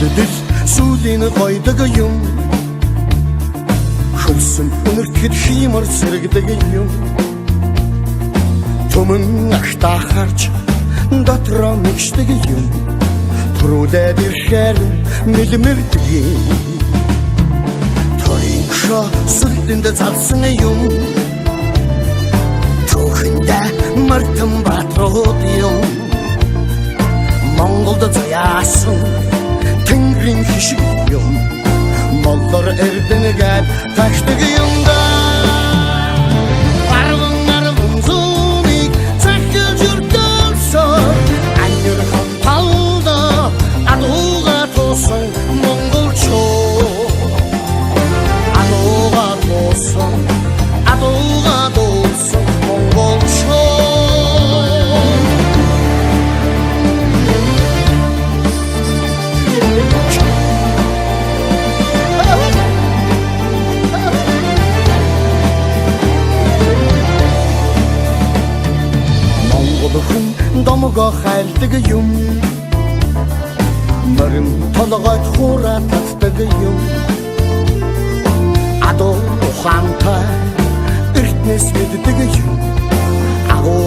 Хөлдөл сүүлийн гойдог юм. Хөлсөн үнэртэхэд хиймор сэргэдэг юм. Түмэн агтаа харж дотроо мэгшдэг юм. Төрүүлээд ирэхээр нэлмэрдэг юм. Төрийн шо сүлдэнд залсан юм. Түүхэндээ Мартин Баатрууд юм. Монголд заяасан Тэнгэрийн хишиг юм. Моллор эрдэнэгээд тагшдаг юм да. Арван арван зүүнийг захиж өртөлсөн. Анирхан талда адууга туусан монголчуу. Адууга туусан, адууга туусан монголчуу. Монгол хүн домогоо хайлдаг юм. Морин толгойд хуурай татдаг юм. Адуу ухаантай эртнээс мэддэг юм. Агуу